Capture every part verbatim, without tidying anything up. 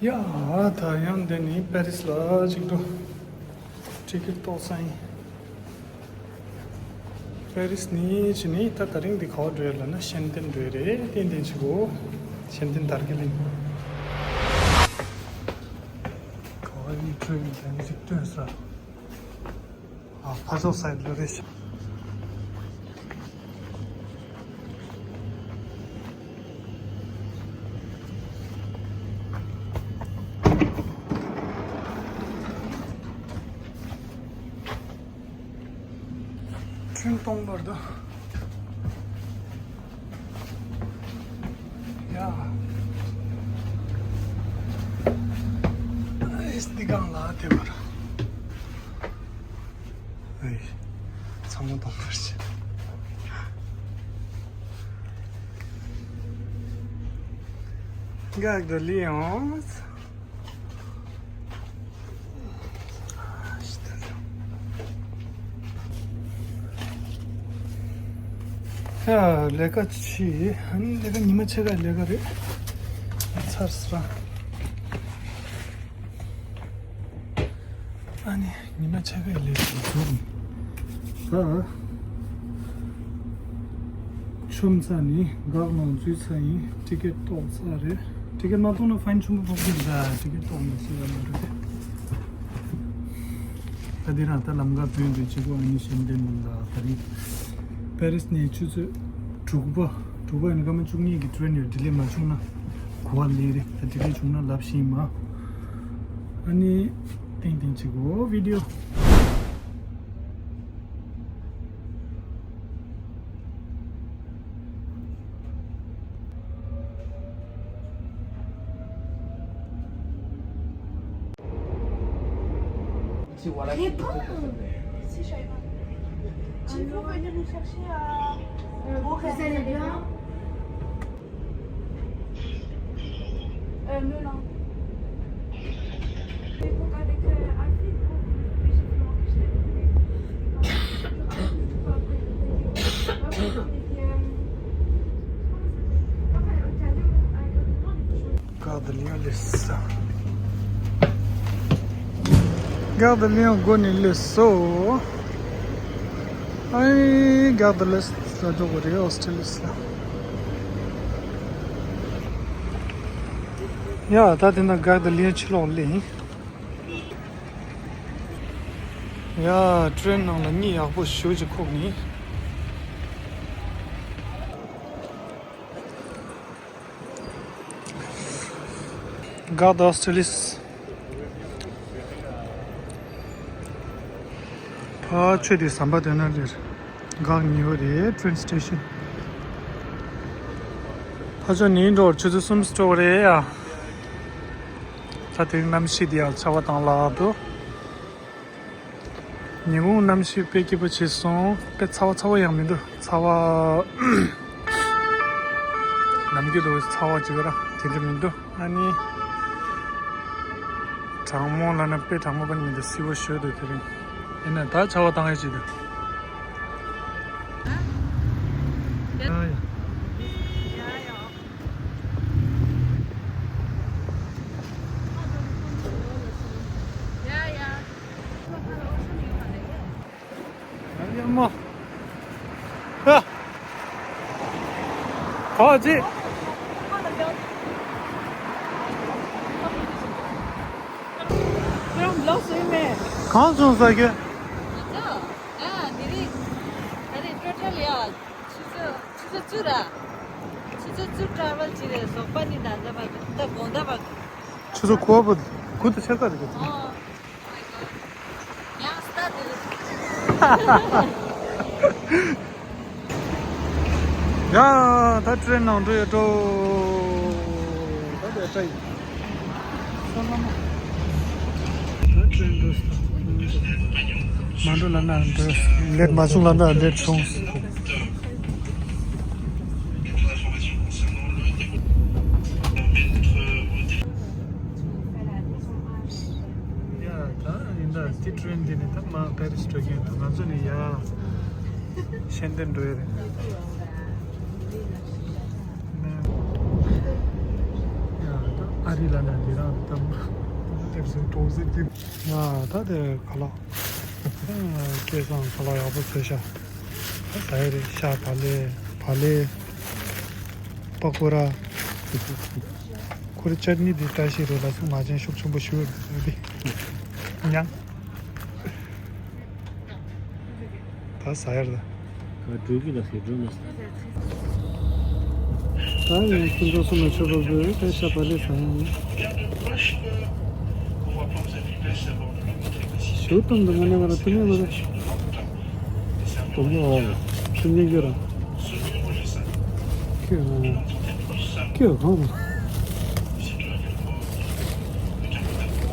ཡ། ད་ཡང་འདི་ནི་པེ་རིས་ལ་ཅིག་འགྲོ། ཊི་ཀེ་ཊི་ཏོག་ཙམ་ཡིན། པེ་རིས་ནས་ཕྱིན་ནས་ད་དེ་རིང་འདི་ག་པར་འགྲོ་ཡ་ལབ་ན་ཤེན་ཏན་འགྲོ་ཡ་རེད། ཏན་ཏན་ཅིག་གོ། ཤེན་ཏན་དར་རྒྱས་གླིང་། ག་པར་ཡིན་འགྲོ་ཡིན་ལབ་ན་ཅིག་སྟོན་ས། ཨ། ཕར་ཕྱོགས་སའིཌ་ལ་རེད་ཤག་ཁྱོན་གཏོང་བར་དུ། ཡ། ཨེ་སི་ཌི་སྒང་ལ་དེ་བར། ཨེ། ཚང་མ་གཏོང་བར་བྱེད། Gare de Lyon. ཡ། ལས་ཀ་བྱེད། ཨ་ནི་ལས་ཀ་ཉི་མ་ཕྱེད་ཀ་ལས་ཀ་རེད། ཚར་སོང་། ཨ་ནི་ཉི་མ་ཕྱེད་ཀ་ལས་ཀ་འཛུགས། ད་ཆུམ་ཚ་ནི་འགག་ནང་འཛུལ་ཚ་ཡིན། ཊི་ཀེ་ཊི་གཏོང་ཚ་རེད། ཊི་ཀེ་ཊི་མ་གཏོང་ན་ཕའིན་ཆེན་པོ་ཕོག་གི་རེད། ད་ཊི་ཀེ་ཊི་གཏོང་མི་སྲིད་ཡ་མ་རེད། ད་འདི་རང་ད་ལམ་ཁ་བསྟུན་དུ་བྱེད་དགོས། ཨ་ནི་ཤེན་ཏན་ནང་ལ་ད་རིང་པེ་རིས་ནས་ཆུ་ཚོད་དྲུག་པ། དྲུག་པ་ཡིན་ན་སྐར་མ་བཅུ་གཉིས་ཀྱི་ཊེན་ཡོད། ཌི་ལེ་མ་བྱུང་ན་གོ་བ་ལེན་རེད། ད་ཌི་ལེ་བྱུང་ན་ལབ་ཤེས་མ། ཨ་ནི་ཏིང་ཏིང་བྱེད་དགོས་བི་ཌི་ཡོ། Réponds. Si, j'arrive. Tu peux venir nous chercher à... Vous allez bien ? Euh, Melun. Et donc avec, euh, Alfie, vous, vous, j'ai fait mon fiche de vie. Et puis, euh, comment ça s'appelle ? Enfin, au Thaïlande, avec le nom, les gens Gare de Lyon སླེབས་སོང་། Gare de Lyon སྒོ་ནས་སླེབས་སོང་། ཨའི། Gare de l'Est ལ་འགྲོ་དགོས་རེད། Austerlitz ལ། ཡ། ད་དེ་ན་Gare de Lyon ཕྱི་ལོགས་སླེབས་ཡིན། ཡ། ཊེན་ནང་ལ་གཉིད་ཡག་པོ་ཞེ་ཅིག་ཁུག་ནས། Gare d'Austerlitz། ཕར་ཆོས་དེ་ཟམ་པ་དེ་ན་རེད། འགག་ཉེ་བོ་རེད། ཊེན་སི་ཊེ་ཤན། ཕར་ཕྱོགས་ནས་འགྲོ་བར་ཆུ་ཚོད་གསུམ་འགྲོ་གི་རེད་ཡ། ད་དེ་རིང་གནམ་གཤིས་དེ་ཡང་ཚ་བ་དྭངས་ལགས་འདུག་ཉིན་གུང་གནམ་གཤིས་དཔེ་སྐྱིད་པོ་བྱས་སོང་། དཔེ་ཚ་བ་ཚ་བ་ཡང་མི་འདུག་ཚ་བ། ནམ་རྒྱུན་དུ་ཚ་བ་ཅིག་ར་དེ་འདྲ་མི་འདུག་ཨ་ནི། གྲང་མོ་ལབ་ན་དཔེ་གྲང་མོ་པ་མི་འདུག་བསིལ་པོ་ཞེ་པོ་འདུག་དེ་རིང་། ཡིན་ན་ད་ཚ་བ་བཏང་ཡ་ཅིག་འདུག་ཨ་ཡ། ཡ་མོ། ཨ། ག་ཅི། གང་བྱུང་ཟེར་གི། ཨ། དེ་རིང་། ད་རེས་ཊོ་ཊལ་ཡ། ཆུ་ཚོད། ཆུ་ཚོད་བཅུ་ར། ཆུ་ཚོད་བཅུ་ཊ་རེ་ཝལ་བྱས་རེད། བཟོ་པ་ནི་ད་ལྟ་བར་དུ་ད་དགོང་དག་བར་དུ། ཆུ་ཚོད་དགུ་པ་དགུ་དང་ཕྱེད་ཀ་རེད། ཨོ། ཡང་སྟ་དེ་རེད། ཡ། ད་ཊེན་ནང་འགྲོ་ཡོད་འགྲོ། ད་དེ་ཏྲ་ཡིན། ད་ཊེན་འགྲོ། མ་འགྲོ་ལབ་ན་འགྲོ། ལེཊ་མ་བྱུང་ལབ་ན་ལེཊ་བྱུང་། ཡ། ད་ཡིན་ད་དེ་ཊེན་འདི་ནི་ད་མ་པེ་རིས་འགྲོ་མཁན་དང་ང་ཚོ་ནི་ཡ་ཤེན་ཏན་འགྲོ་ཡ་རེད། ཡ། ད་ ཨ་རི་ལ་ན་འདི་རང་རེད་དམ། ཨེབ་སི་ཀྲོ་ཟེར་གྱི། ཡ་ད་དེ་ཁ་ལག་སྐལ་བཟང་ཁ་ལག་ཡག་པོ་བཟོས་ཤག་ད་ཟ་ཡི་རེད། ཤ་བག་ལེབ། བག་ལེབ། པ་ཀོ་ར། ཁོ་རེ་ཅར་ནི་འདི་བཀྲ་ཤིས་རེད་ལ་སུ་མ་ཅན་ཤུགས་ཆེན་པོ་ཞུ་རེད་འདི། ཉང་། ད་ཟ་ཡར་ད། ག་འགྲོ་གི་ལ་ཟེར་འགྲོ་མ་ཟེར། ད་ཡང་ཁྱིམ་ཚང་གསུམ་ལ་མཆོད་པ་འབུལ་ད་ཤ་བག་ལེབ་ཟ་ཡང་ཡིན། ཞུ་གཏམ་དུ་ང་ནས་ང་རང་ཏུ་མི་ང་རང་ཏུ་མི་ང་རང་ཏུ་མི་ང་རང་ཁྱོད་ཁྱོད་གང་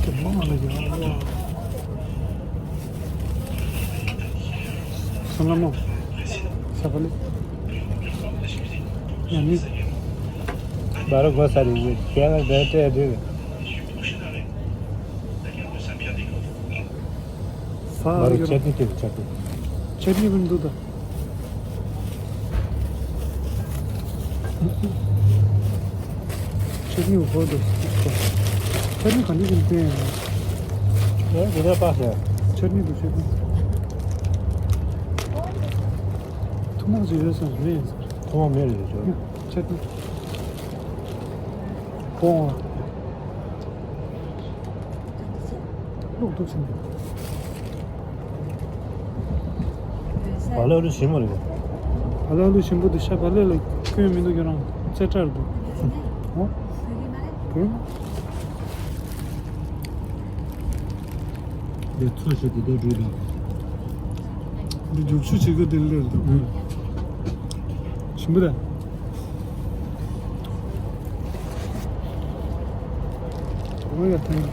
ཁྱོད་མ་ང་ལ་ཡང་སོང་ལ་མོ། ས་པ་ལི། ཡང་མི། བར་གོ་ས་རི་ཡོད་ཁྱེད་ལ་བས་སྤྲད་དུས། ས་བར་གོ་ཆ་ཏི་ཏི་ཆ་ཏི། ཆ་ཏི་བུན་དུ་ད། ཆ་ཏི་བུ་དུ། ཆ་ཏི་ག་འདི་བུན་ཏེ། ཨེ་དེ་ནས་པ་ཟེར། ཆ་ཏི་བུ་ཆ་ཏི། ཐུ་མོ་ཟེར་ཡོད་ས་རེད། ཐུ་མོ་མེད་རེད་ཟེར། ཆ་ཏི། ཕོང་བ། ལུག་ཏུ་ཕྱིན། བ་ལ་ལུ་ཞིམ་པོ་རེད། བ་ལ་ལུ་ཞིམ་པོ་དེ་ཤ་བ་ལ་ལ་སྐྱོན་མི་འདུག་ཁྱོད་རང་རྩེ་གྲར་འདུག་ཨོ། བུ། འདི་ཚོ་ཞིག་འདི་ལྟར་བྲིས་འདུག་འདི་རྒྱུག་ཆུ་བྱེད་དགོས་དེ་ལས་འདུག་ཞིམ་པོ་རེད། འོ་ཡ་ཐང་།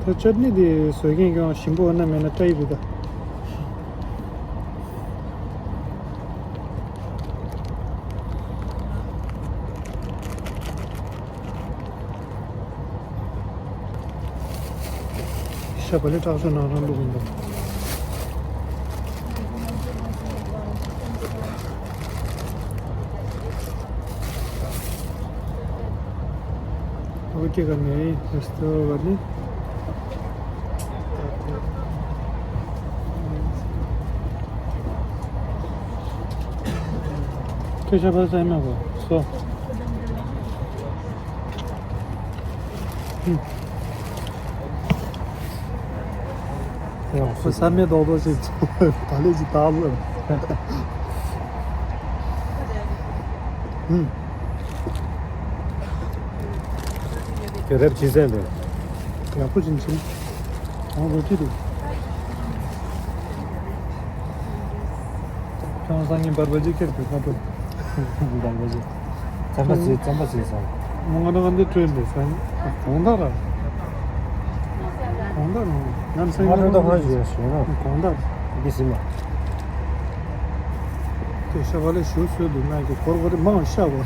ད་ཅོ་ནི་དེ་བཟོ་མཁན་གྱང་ཞིམ་པོ་ན་མེད་ན་སྐྲ་ཡི་བུ་ད། ཤ་བ་ལི་དྲག་ཤོས་ནང་རང་བླུགས་ཡིན་པ། ཨོ་ཀེ་ག་ནས་ཡིན་ཧེ་སྟོ་བ་ནི། ཁྱོད་ཤ་བ་ལི་ཟ་ཡི་མེད་གོ་སོ། ཡང་ཁོ་ས་མེད་རྡོག་རྡོག་ཅིག་བག་ལེབ་ཅིག་བཏགས་ལ། ཁྱོད་རེབ་ཅི་ཟེར་འདུག་ཡག་པོ་ཅིག་བྱིན། ཨང་རོ་ཅི་འདུག་ཁྱོད་སང་ཉིན་བར་བ་ཅིག་ཁྱེར་དུས་ཁ་ཐུག་བར་བ་ཅིག་རྩམ་པ་ཟེར་རྩམ་པ་ཟེར་ས། མོ་ང་ད་ང་འདི་སྤྲོད་འདི་ས། གོང་ད་ར། གོང་ད་ར། ང་ས་ང་ད་ང་ས་ང་ད་ང་ཞིག་ཞོན་ན། གོང་ད་ར། འདི་ཟིན་མ། དེ་ཤ་བ་ལི་ཞུ་སོད་འདུག་ན་གི་གོར་གོར་མང་ཤ་བ།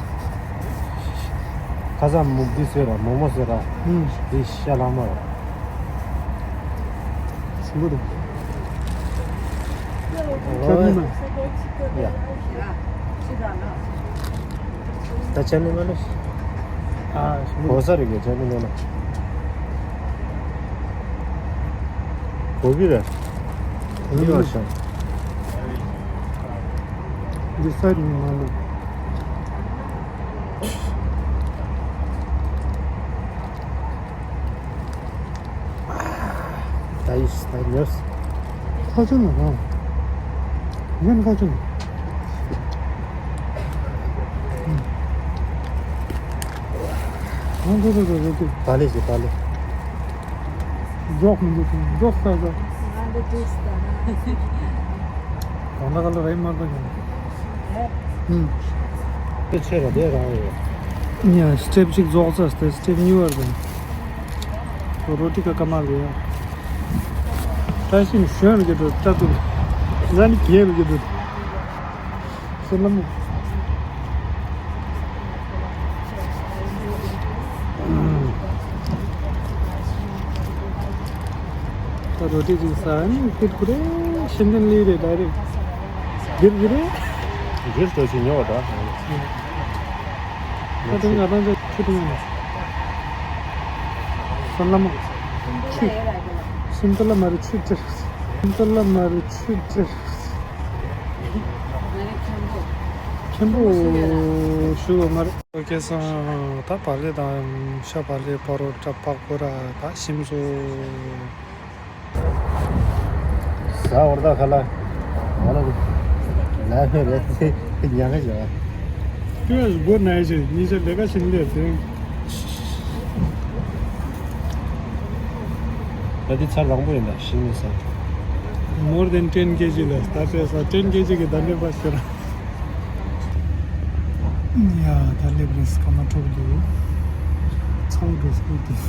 ཁ་ས་མུག་འདི་ཟེར་ར་མོ་མོ་ཟེར་ར། ཨུམ། འདི་ཤ་ལ་མ་ར། ཞིམ་པོ་འདུག་ཅ་ནི་མ། ཡ། ད་ཅ་ནི་མ་ནི། ཨ་ཞིམ་པོ་འདུག་གོ་ས་རེད་གི་ཅ་ནི་མ་ནི། གོ་གི་རེད། གོ་གི་རེད། འདི་ས་རིང་མ་ནི། ད་ཡིས་ད་ཉོས། ཁ་ཆུ་ནི་རང་། ཉན་ཁ་ཆུ་ནི། ཨང་། ཨང་། ཏུ་ཏུ་ཏུ་ཏུ་ཏུ། བག་ལེབ་ཞིག་བག་ལེབ། རྫོགས་མི་འདུག་རྫོགས་ས་ས། གང་ལྟར་ག་ལ་རེད་མ་རེད་ཀྱང་། ཨུམ། དེ་ཆེ་ར་དེ་རང་ཡོད། ཉ་སི་ཊེབ་གཅིག་རྫོགས་ས་སྟེ་སི་ཊེབ་གཉིས་བར་དང་། རོ་ཊི་ཀ་ཀ་མ་རེད། བཀྲ་ཤིས་ནི་ཞོན་རུ་གྱི་འགྲོ་སྐྲ་དུ། ང་ནི་གྱེན་རུ་གྱི་འགྲོ། སོ་ལམ། ད་རོ་ཊི་གཅིག་ཟ་ནི་ཁིར་ཁུ་རེ་ཤིན་ཏན་ལི་རེད་ད་རེད། འདིར་འདིར། འདིར་འགྲོ་ཞིག་ཉོ་བ་ད། ད་དུང་ང་རང་ཚོ་ཆུ་དུང་ཡིན། སོ་ལ་མ། ཆུ། སུམ་ཏ་ལ་མ་རུ་ཆུ་ཅིར། སུམ་ཏ་ལ་མ་རུ་ཆུ་ཅིར། མཁན་པོ་ཞུ་བ་མ་རེད། ཨོ་ཁེ་སང་ད་བག་ལེབ་དང་ཤ་བག་ལེབ་པ་རོ་ཊ་པག་པ་ར་ད་ཞིམ་སོང་། ཟ་བར་ད་ཁ་ལ། ང་ལ་ལ་ཧེ་རེད་ཉ་ཁ་བཞག་ཁྱོད་སྒོ་ནས་ཞིག་ཉིན་ཞག་ལས་ཀ་ཞིག་ལས་དེ། ད་འདི་ཚར་རང་པོ་ཡིན་ད་ཤིང་ནས་ཟ། More than ten K G ལ་ད་ཆས་ས་ten K G གི་ད་ལེབ་པ་ཟེར། ཡ་ད་ལེབ་རེས་ཀ་མ་འཕྲོག་འདུག་ཚ་བོ་འགྲོ་སྲིད་འདུག་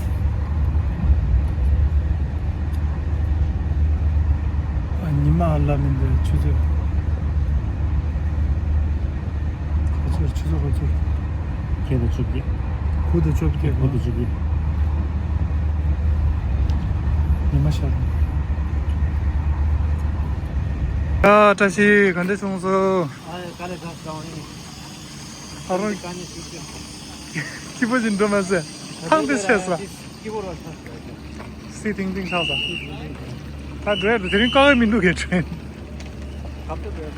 ཨ་ཉི་མ་ཨ་ལ་མིན་པའི་ཆུ་ཚོད། ག་ཚོད་ཆུ་ཚོད་ག་ཚོད། ཁྱེད་དང་བཅུ་བརྒྱད། དགུ་དང་བཅོ་བརྒྱད། དགུ་དང་བཅོ་བརྒྱད། ཉི་མ་ཤར། ཡ་བཀྲ་ཤིས་ག་འདྲ་བྱུང་སོང་། ཨ་ཡ་དཀའ་ལས་ཁག་བྱུང་ཡིན། ཨ་རོ། དཀའ་ལས་ཞིག་བྱུང་། སྐྱིད་པོ་ཞིག་འགྲོ་མ་ཟད། ཐང་དེ་ཆད་ས། སྐྱིད་པོ་རོ་ཆགས་སོང་། སི་ཐིང་ཐིང་ཆགས་ས། ད་འགྲོ་ཡ་དེ་རིང་དཀའ་བས་མི་འདུག་གས་དྲན། ཁབ་ཏུ་འགྲོ་ཡ།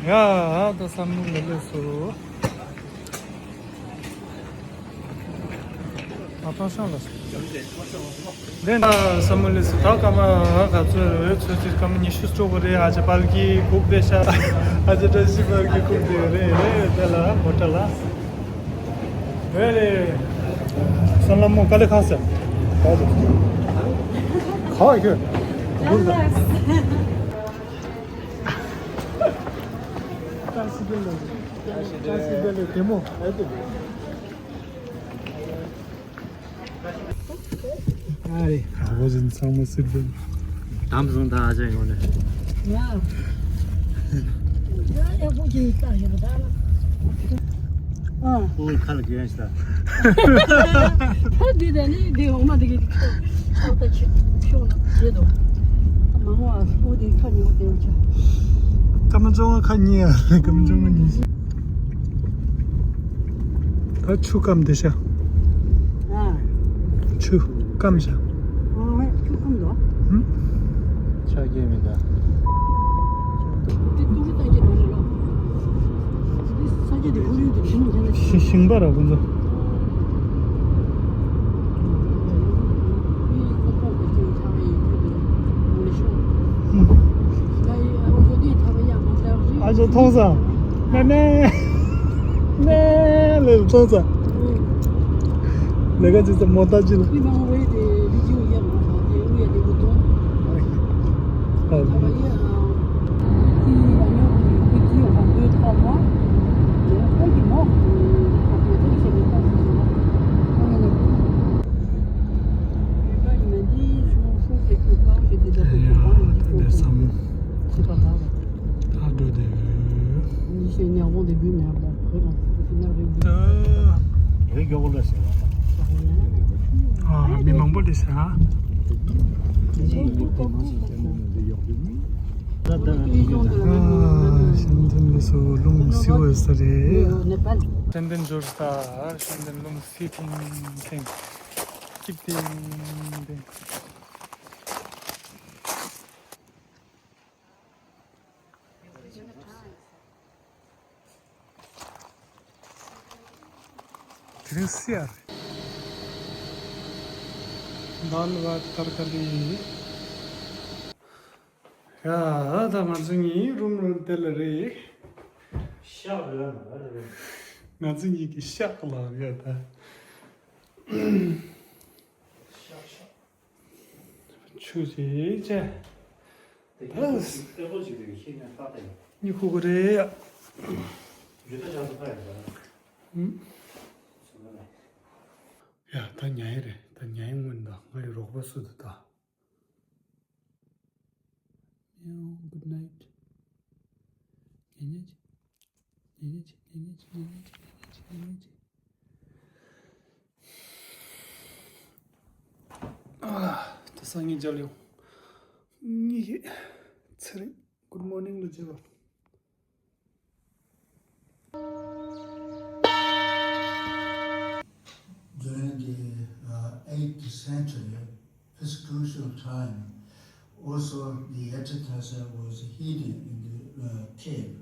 ཡ་ད་བསམ་བློ་ལས་སོ། ཨ་ཐང་ཤང་ལ་སོ། ལན་ད་བསམ་བློ་ལས་སོ་ད་སྐར་མ་ག་ཚོད་རེད། ཚོད་ཚོད་སྐར་མ་ཉི་ཤུ་སྤྲོ་བོ་རེད། ཨ་ཅེ་པར་གི་གུག་དེ་ཤ། ཨ་ཅེ་བཀྲ་ཤིས་པར་གི་གུག་དེ་རེད་རེད། དེ་ལ་མོ་ཊ་ལ་རེད་རེད། སོན་ལ་མོ་དཀའ་ལས་ཁག་ཟེར། ཁག་ཡོད། ཏང་སི་ཏན་ལ་ཏང་སི་ཏན་ལ་བདེ་མོ། ཨ་རེ། ཨ་བོ་ཟིན་ཚང་མ་སི་ཏན། དམ་སོང་ད་ཨ་ཅག་ཡོང་ནས། ཡ། ཡ་ཡ་ཁོ་ཅི་ལྟ་ཡོད་ད། ཨ། ཁོའི་ཁ་ལ་གྱོན་ཤི་ད། ད་འདི་ད་ནི་འདི་འོ་མ་འདི་གི་ཁྱོད་ད་ཁྱོད་ཁྱོད་ལ་བྱེད་དོ། མ་མོ་ཨ་ཁོ་འདི་ཁ་ཉོ་དེ་བྱ། སྐར་མ་བཅོ་ལྔ་ཁ་ཉེ་ཡ། སྐར་མ་བཅོ་ལྔ་ཉེ་ཤི། ད་ཆུ་སྐམ་དེ་ཤ། ཨ། ཆུ་སྐམ་ཤ། ཨ་ཆུ་སྐམ་དོ། ཧུམ། ཆ་རྒྱས་མི་འདྲ། དེ་ཏུ་རི་ཏ་རྒྱས་མ་རེད་ལོ། དེ་ས་རྒྱས་དེ་ཁོར་ཡུག་དེ་ཞིང་ཁྱེར་ན་ཞིང་ཞིང་པ་ར་ཁོ་ཚོ། ཨ་ཅག་མཐོང་ས། ནེ་ནེ། ནེ་ལེ་མཐོང་ས། ལེ་ག་ཅི་ས་མོ་ཏ་ཅི་ལ། ད་འགྲོ་དེ། ཨ་མི་མང་པོ་འདུག་ས། ཨ་ཤིན་ཐན་ལི་སོ་རླུང་བསིལ་བ་ས་རེད། ཤིན་ཐན་འབྱོར་ས། ཤིན་ཐན་རླུང་བསིལ་ཐིང་ཐིང་། སྐྱིད་ཐིང་ཐིང་། དེ་རིང་བསིལ་ཡ་རེད། དཱལ་བྷ་ཏར་ཀ་རི། ཡ་ད་ང་ཚོ་གཉིས་རུམ་རུམ་དེ་ལ་རེད། ཤག་རེད་ལ་ང་རེད། ང་ཚོ་གཉིས་ཀྱི་ཤག་ལ་རེད་ད། ཤག་ཤག་ཆུ་ཟེར་ཅེ། ད་ཨེ་ཧོ་ཅིག་རེད་ཤེས་ན་ཏག་ཏག་ཡིན། གཉིད་ཁུག་གི་རེད་ཡ། ཇུ་ད་ཅག་ཏུ་ཁ་ཡོད་ད། ཧུམ། སོང་ན་ལ། ཡ་ད་ཉལ་ཡ་རེད། ད་ཉལ་ཡ་སྔོན་ད་ང་ཡི་རོགས་པ་སུ་འདུག་ད། Meow, good night. ཉལ་ཉལ་ཅིག་ཉལ་ཉལ་ཅིག་ཉལ་ཉལ་ཅིག་ཉལ་ཉལ་ཅིག་ཉལ་ཉལ་ཅིག་ཉལ་ཉལ་ཅིག་ཨ། ད་སང་ཉིན་མཇལ་ཡོང་། གཉིས་ཀྱི་ཚེ་རིང་། Good morning ལོ་རྒྱལ་བ། During the uh, eighth century, it's crucial time. Also, the Yachakasa was hidden in the uh, cave,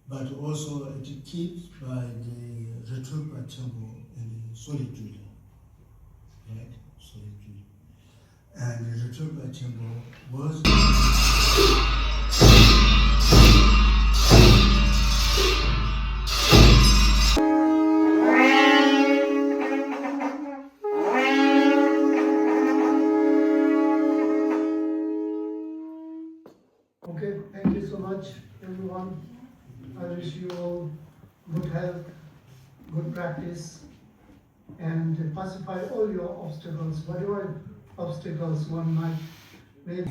but also it keeps by the Ritupa temple in solitude. Right? Solitude. And the Ritupa temple was Okay, thank you so much, everyone. I wish you all good health, good practice, and pacify all your obstacles, whatever obstacles one might meet.